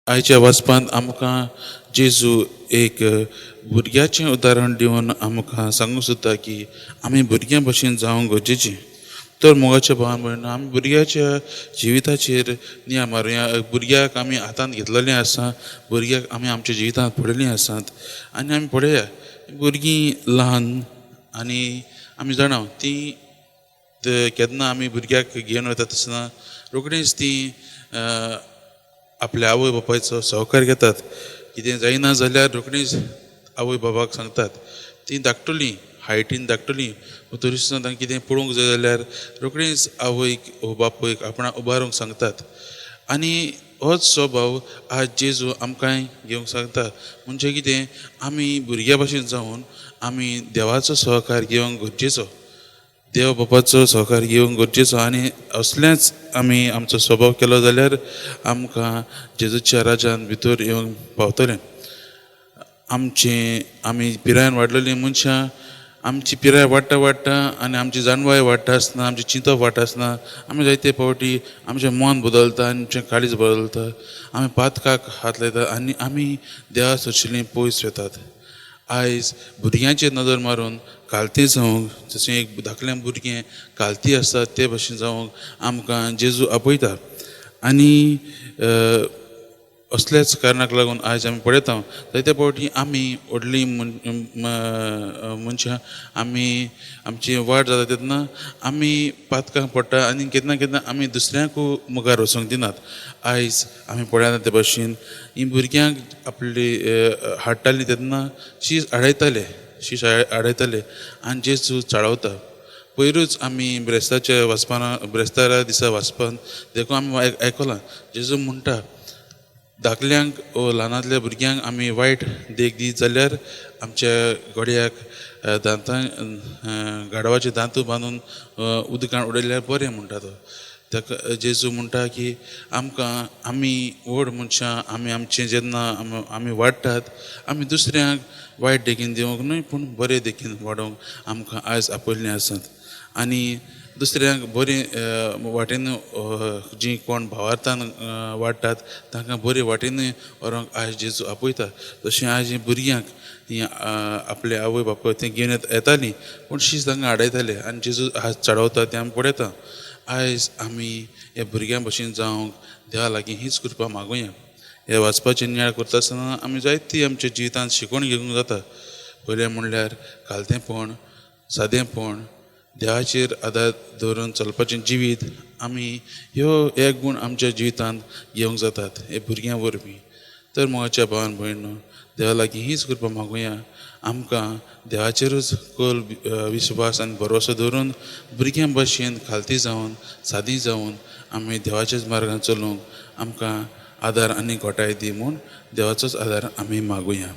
आयच्या वाचपांत आमकां जेजू एक भुरग्याचें उदाहरण दिवन आमकां सांगूंक सोदता की आमी भुरग्यां भशेन जावंक गरजेचें. तर मोगाच्या भावान भयणीनो, आमी भुरग्याच्या जिविताचेर निया मारुया. भुरग्याक आमी हातांत घेतलेलें आसा, भुरग्याक आमी आमच्या जिवितांत पळयल्लीं आसात आनी आमी पळया भुरगीं ल्हान आनी आमी जाणा तीं केन्ना आमी भुरग्याक घेवन वता आसतना रोखडीच तीं आपल्या आवय बापायचो सहकार घेतात. कितें जायना जाल्यार रोखडीच आवय बाबाक सांगतात. तीं धाकटुलीं हायटीन धाकटुलीं, तरी सुद्दां तांकां कितें पळोवंक जाय जाल्यार रोखडीच आवयक वो बापूयक आपणाक उबारूंक सांगतात. आनी होच स्वभाव आज जेजू आमकांय घेवंक सांगता. म्हणजे कितें, आमी भुरग्यां भशेन जावन आमी देवाचो सहकार घेवंक गरजेचो, देव बापाचो सहकार घेवंक गरजेचो. आनी असलेंच आमी आमचो स्वभाव केलो जाल्यार आमकां जेजूच्या राजान भितर येवंक पावतलें. आमचें आमी पिरायेन वाडलेलीं मनशां, आमची पिराय वाडटा वाडटा आनी आमची जाणवाय वाडटा आसतना, आमचें चिंतप वाडटा आसतना आमी जायते फावटी आमचें मन बदलता आनी आमचें काळीज बदलता, आमी पातकाक हात लायता आनी आमी देवा सरशिल्लीं पयस वतात. आयज भुरग्यांचेर नदर मारून कालती जावंक, जशें एक धाकलें भुरगें कालती आसता ते भशेन जावंक आमकां जेजू आपयता. आनी असल्याच कारणाक लागून आयज आमी पळयता जायते फावटी आमी व्हडलीं मनशां आमी आमची वाड जाता तेन्ना आमी पातकां पडटा आनी केन्ना केन्ना आमी दुसऱ्यांकूय मुखार वचूंक दिनात. आयज आमी पळयता ते भशेन हीं भुरग्यांक आपली हाडटालीं तेन्ना शीस आडयताले, शीस आडयताले आनी जेजू चाळवता. पयरूच आमी ब्रेस्ताच्या वाचपान, ब्रेस्तारा दिसा वाचपान देखून आमी आयकलां जेजू म्हणटा धाकल्यांक वो ल्हानांतल्या भुरग्यांक आमी वायट देख दीत जाल्यार आमच्या गड्याक दांतां गाडवाचे दांतू बांदून उदकान उडयल्यार बरें म्हणटा तो. ताका जेजू म्हणटा की आमकां आमी व्हड मनशां आमी आमचें जेन्ना आमी वाडटात आमी दुसऱ्यांक वायट देखीन दिवंक न्हय पूण बरें देखीन वाडोवंक आमकां आयज आपयल्लें आसात. आनी दुसऱ्यांक बरें वाटेन जीं कोण भावार्थान वाडटात तांकां बरे वाटेनूय व्हरोंक आयज जेजू आपयता. तशें आयज हीं भुरग्यांक हीं आपले आवय बापूय तें घेवन येतालीं पूण शीस तांकां आडयताले आनी जेजू आज चडवता तें आमी पळयता. आयज आमी ह्या भुरग्यां भशेन जावंक देवा लागीं हीच कृपा मागुया. हे वाचपाचें नियाळ करता आसतना आमी जायती आमच्या जिवितांत शिकवण घेवंक जाता. पयलें म्हणल्यार खालतेंपण, सादेंपण, देवाचेर आदार दवरून चलपाचें जिवीत आमी ह्यो हे गूण आमच्या जिवितांत घेवंक जातात हे भुरग्यां वरवीं. तर मोगाच्या भावान भयणीनो, देवा लागीं हीच कृपा मागुया आमकां देवाचेरूच कल विश्वास आनी भरवसो दवरून भुरग्यां भशेन खालती जावन सादी जावन आमी देवाच्याच मार्गान चलूंक आमकां आदार आनी घोटाय दी म्हूण देवाचोच आदार आमी मागुया.